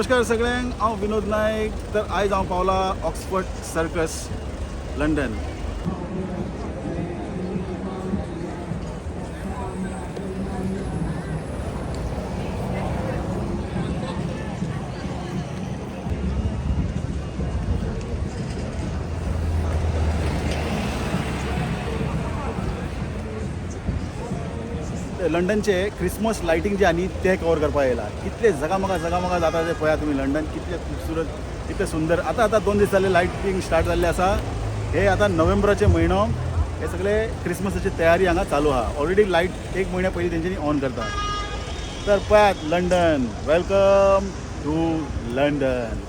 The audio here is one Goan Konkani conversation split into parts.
नमस्कार सगळ्यांक, हांव विनोद नायक. तर आयज हांव पावला ऑक्सफर्ड सर्कस, लंडन. लंडनचे क्रिसमस लायटींग जे आनी ते कवर करपाक येयला. कितले जगामगा जगामगा जाता ते पळया तुमी. लंडन कितले खूबसुरत, कितले सुंदर. आतां आतां 2 दीस जाले लायटींग स्टार्ट जाल्ले आसा. हे आतां नोव्हेंबराचे म्हयनो, हे सगळे क्रिसमसाची तयारी हांगा चालू आहा. ऑलरेडी लायट एक म्हयन्या पयलीं तेंच्यांनी ऑन करता. तर पळयात London. Welcome to London.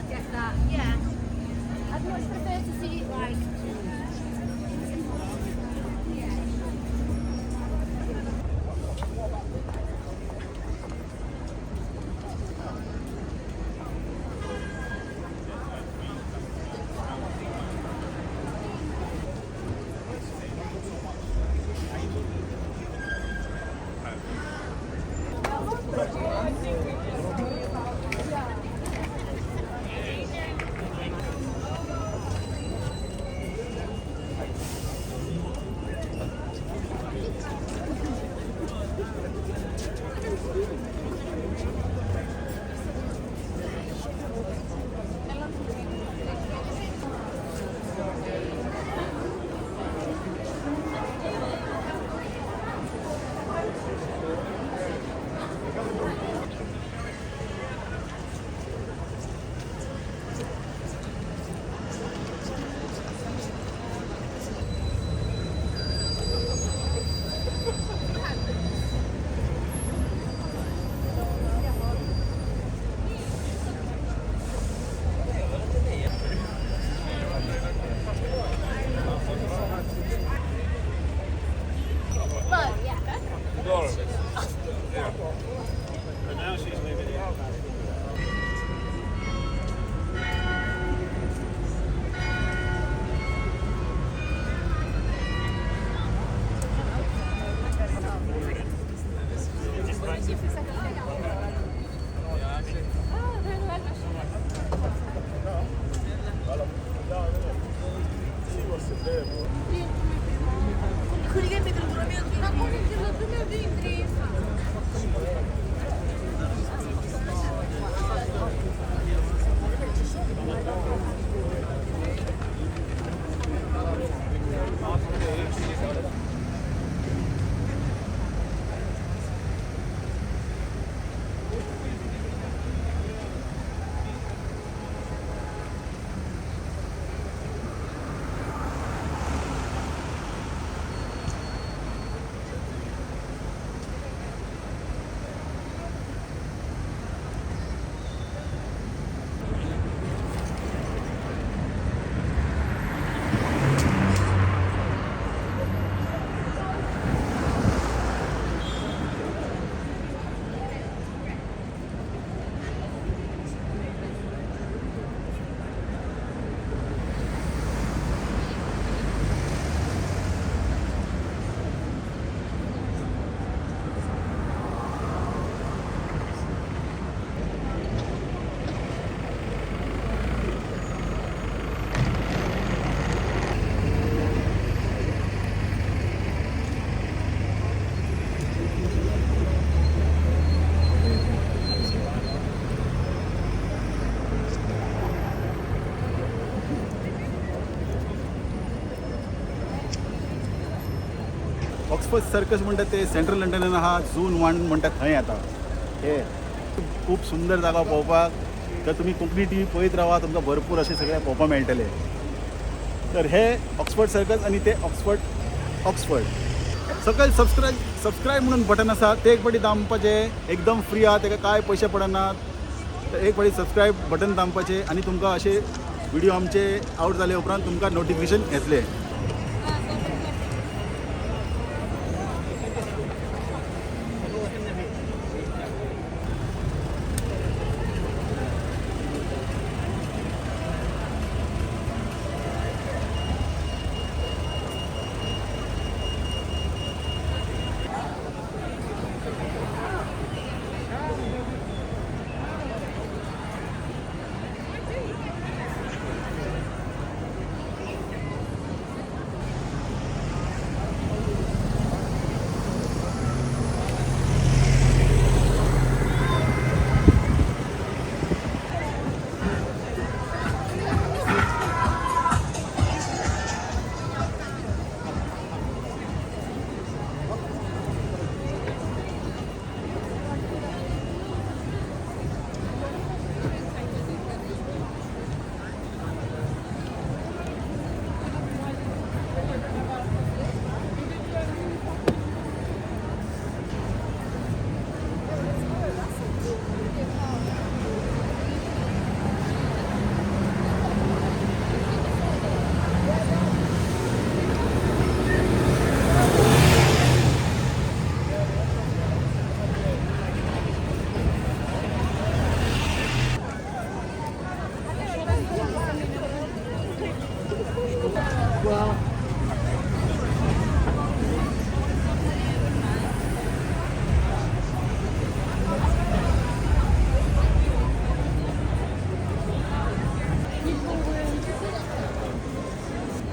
Get that. Yeah. I'd much prefer to see it like. But yeah. And now she's living here. Oxford circus म्हणटा ते सेंट्रल लंडनान आहा, झोन 1 म्हणटा थंय येता. हे खूब सुंदर जागा पळोवपाक. तर तुमी कोंकणी टीव्ही पळयत रावा, तुमकां भरपूर अशें सगळें पळोवपाक मेळटलें. तर हे ऑक्सफर्ड सर्कस आनी ते ऑक्सफर्ड सकयल सबस्क्रायब म्हणून बटन आसा, ते एक फावटी दामपाचें, एकदम फ्री आहा, तेका कांय पयशे पडनात. तर एक फावटी सबस्क्रायब बटन दामपाचें आनी तुमकां अशे व्हिडिओ आमचे आवट जाले उपरांत तुमकां नोटिफिकेशन येतलें.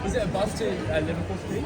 Is it a bus to Liverpool Street?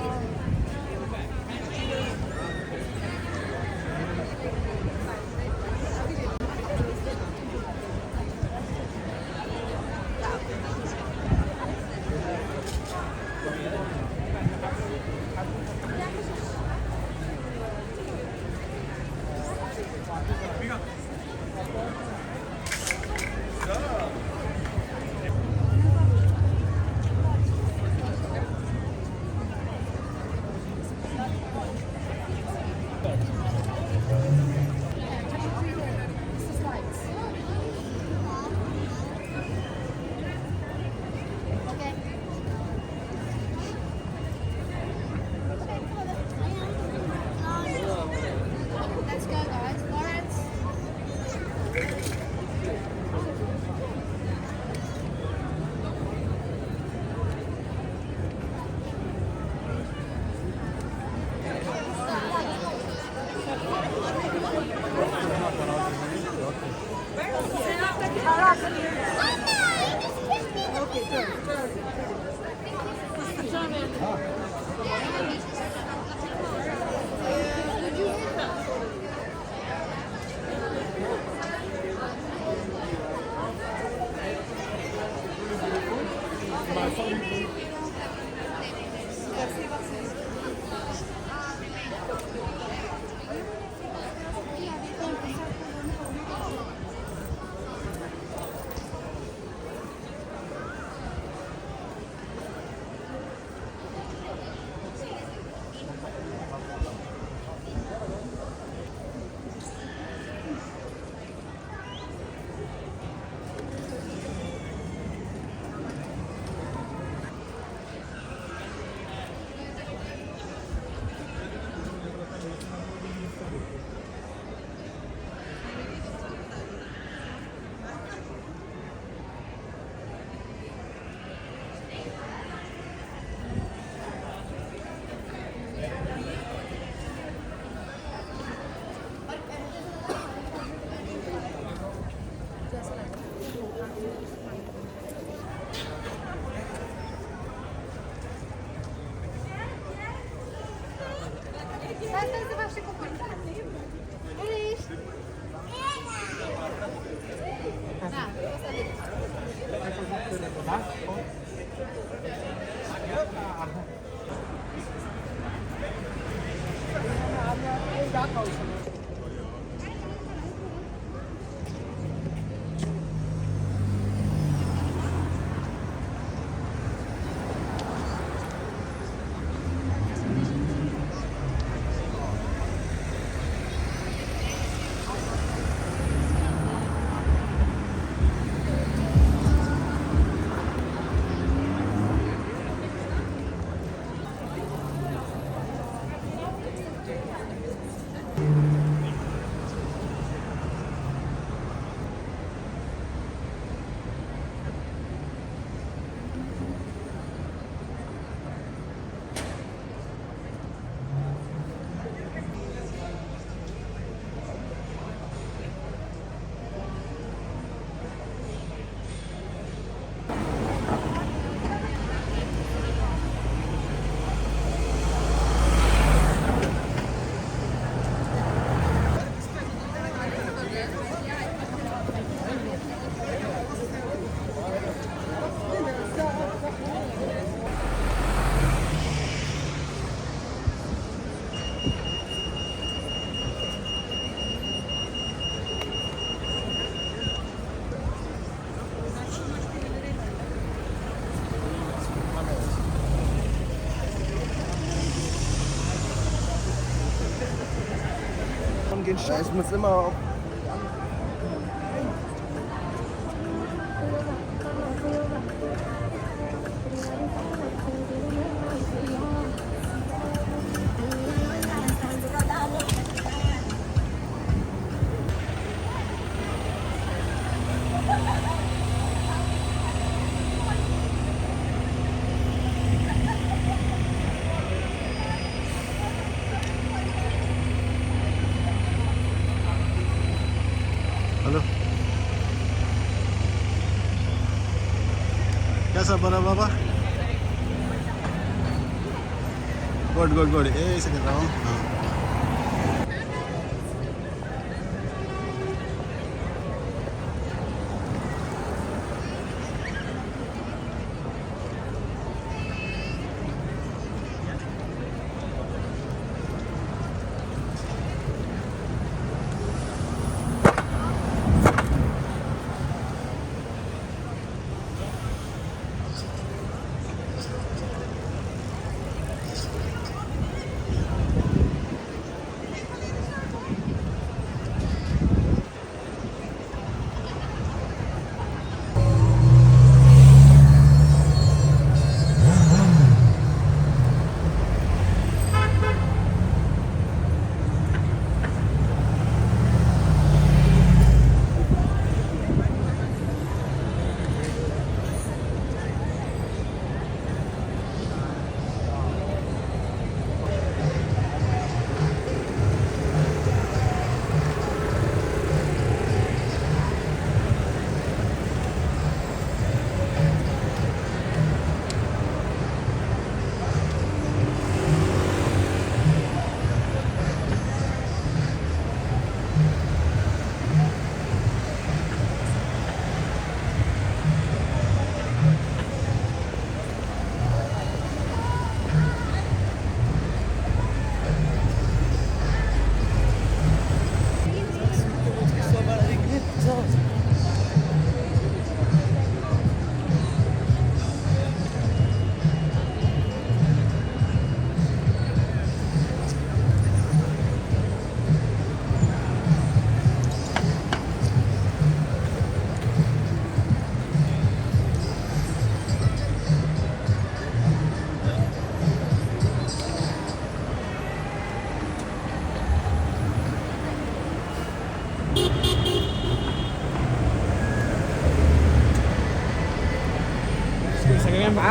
Okay. Let's go, guys. Lawrence. gehen. Ja, ich muss immer auf. Hello, कैसा बरा बाबा? Good good good. ऐसे कर रहा हूँ. हाँ.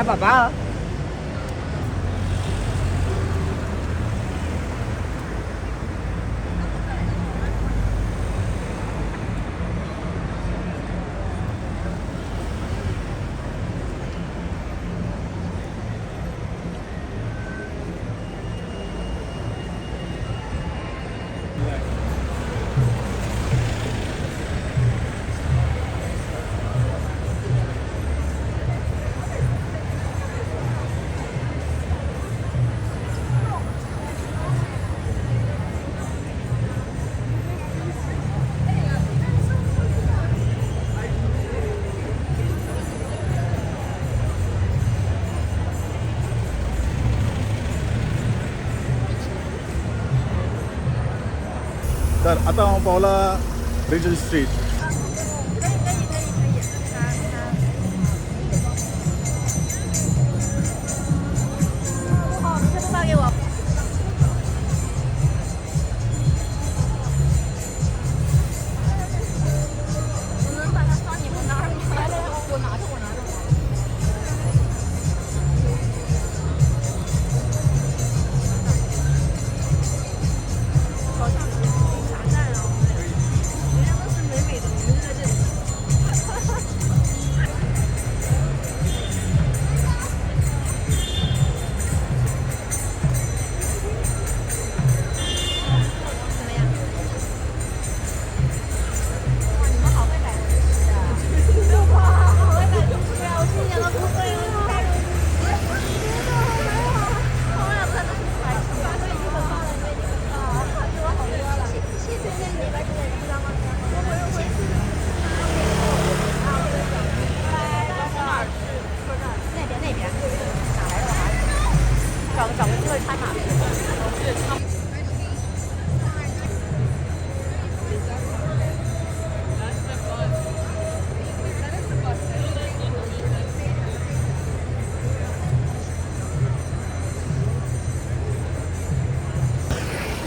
爸爸。 तर आता हांव पावला रिजन स्ट्रीट. 好，这都发给我。我能把它放你们那儿吗？来来来，我拿着，我拿着。好像警察站哦，人家都是美美的。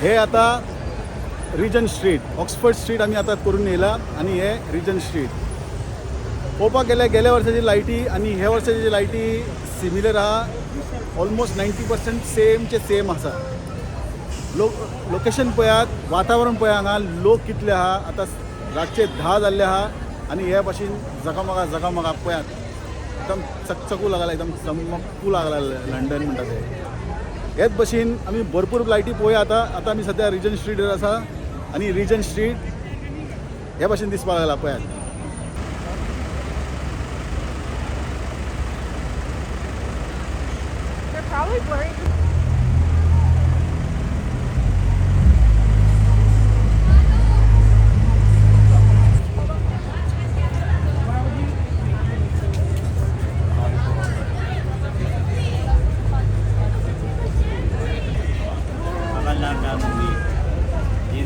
हे आता रिजन स्ट्रीट, ऑक्सफर्ड स्ट्रीट आमी आतां करून येयला आनी हे रिजन स्ट्रीट पळोवपाक गेल्यार गेल्या वर्साची लायटी आनी ह्या वर्साची लायटी सिमिलर आहा. ऑलमोस्ट 90% सेमचे सेम आसा. लोक लोकेशन पळयात, वातावरण पळया, हांगा लोक कितले आहा. आतां रातचे 10 जाल्ले आहा आनी हे भाशेन जगामगा जगामगा पळयात, एकदम चकचकू लागला, एकदम चमकू लागला लंडन म्हणटा ते. हेच भशेन आमी भरपूर लायटी पळोवया. आतां आतां आमी सद्या रिजन स्ट्रीटर आसा आनी रिजन स्ट्रीट हे भाशेन दिसपाक लागला पळयात. They're probably blurry.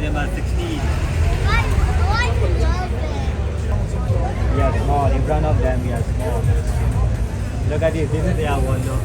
December 16. I love it. We are small. In front of them, we are small. Look at this. This is their one. Look.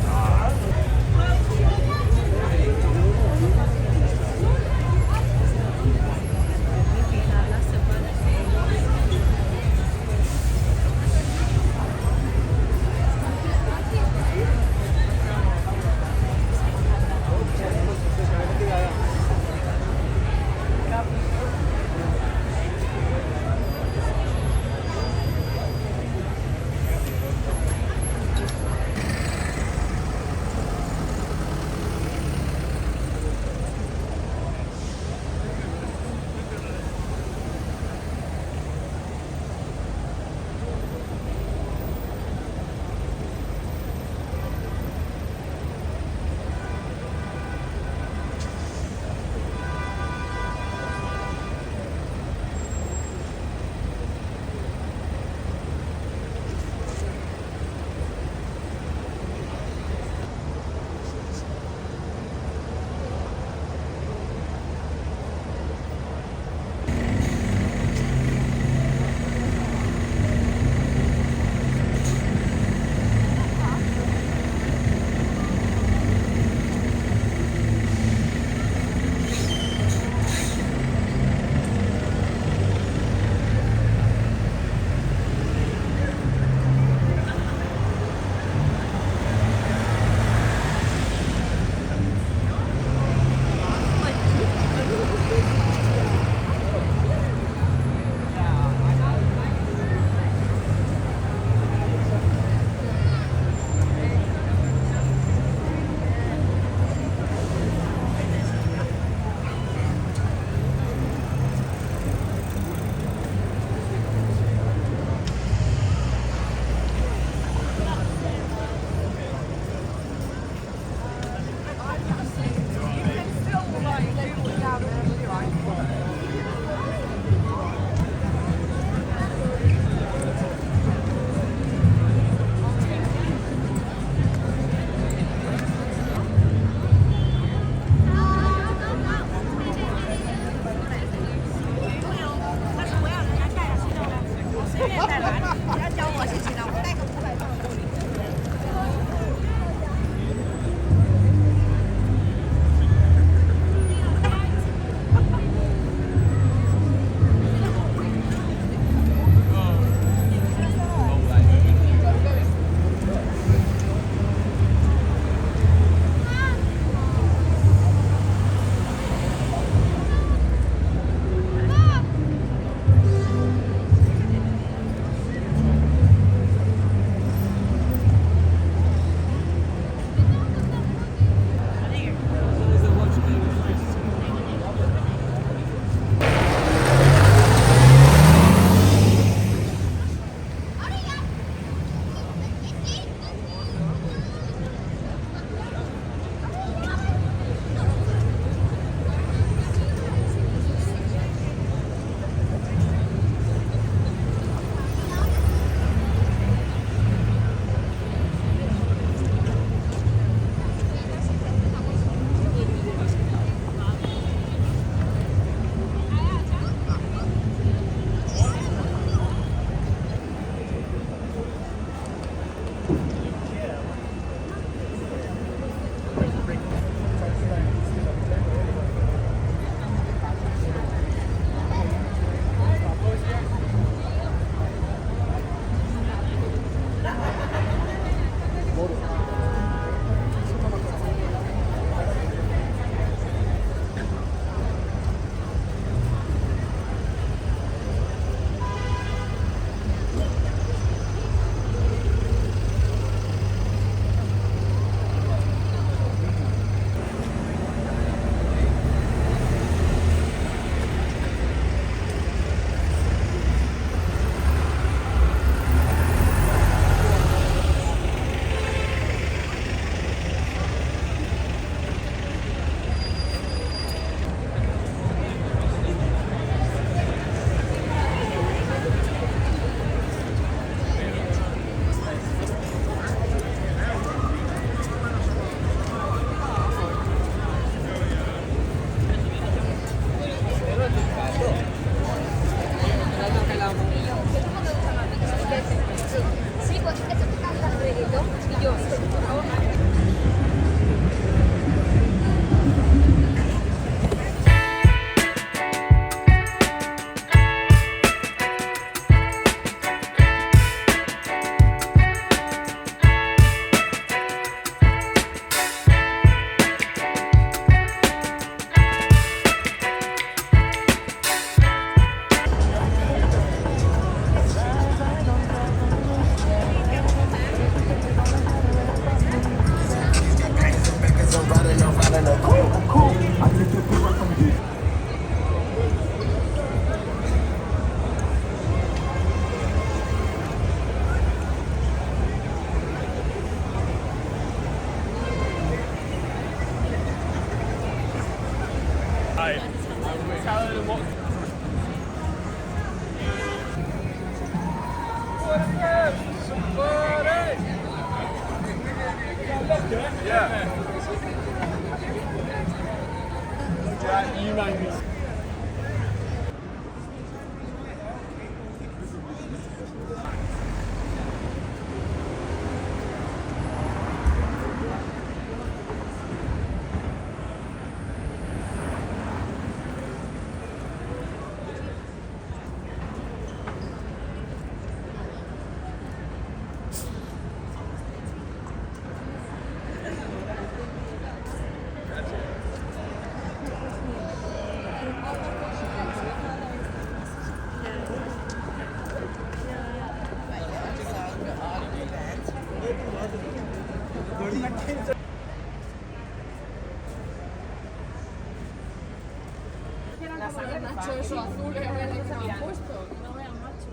Macho, eso azul, a ver que se me han puesto. No veas, macho.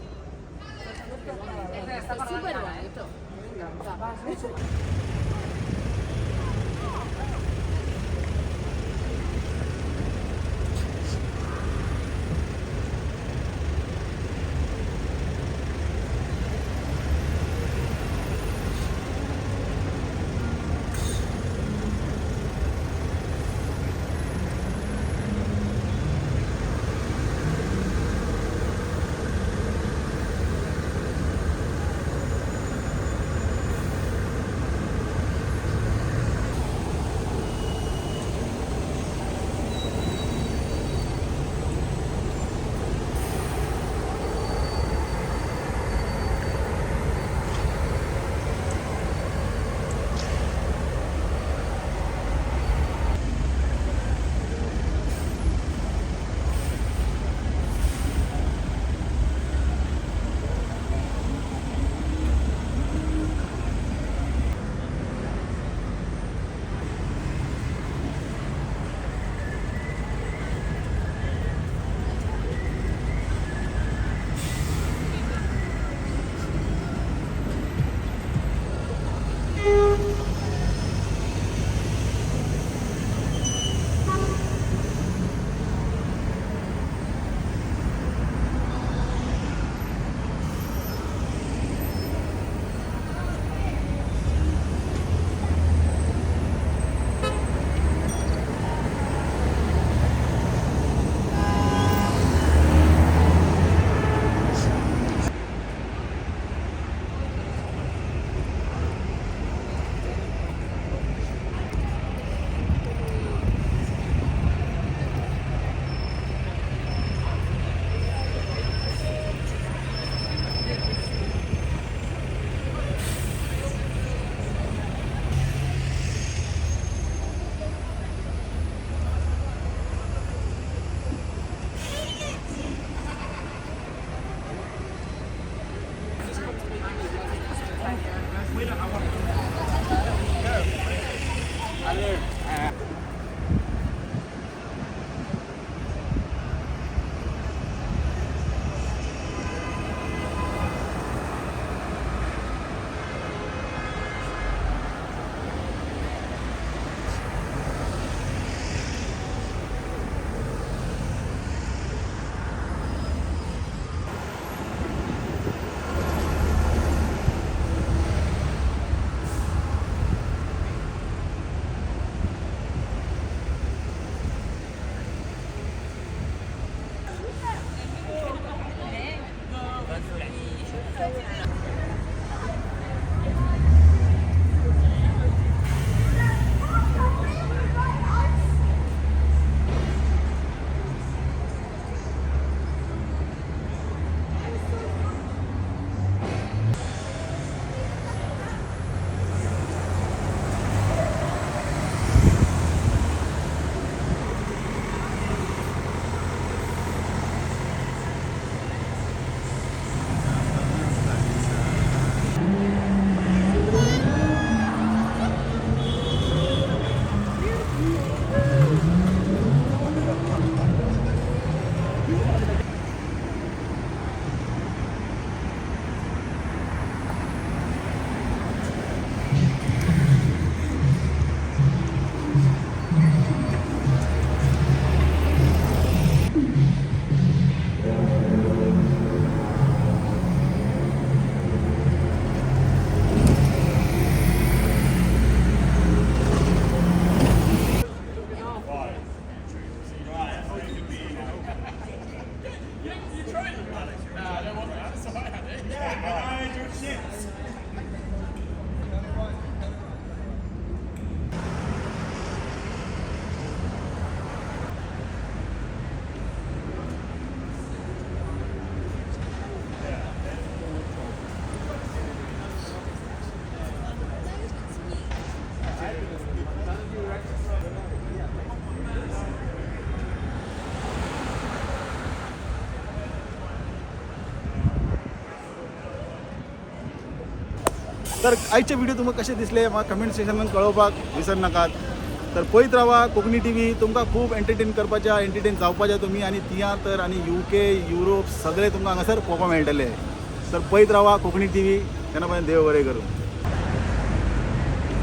Está súper bonito. Me encanta. तर आयचे व्हिडिओ तुमकां कशे दिसले म्हाका कमेंट सेक्शनान कळोवपाक विसर नाकात. तर पळयत रावा कोंकणी टीव्ही, तुमकां खूब एंटरटेन करपाच्या, एंटरटेन जावपाचे तुमी आनी तियात्र आनी युके, युरोप सगळे तुमकां हांगासर पळोवपाक मेळटले. तर पळयत रावा कोंकणी टीव्ही. तेन्ना पर्यंत देव बरें करूं.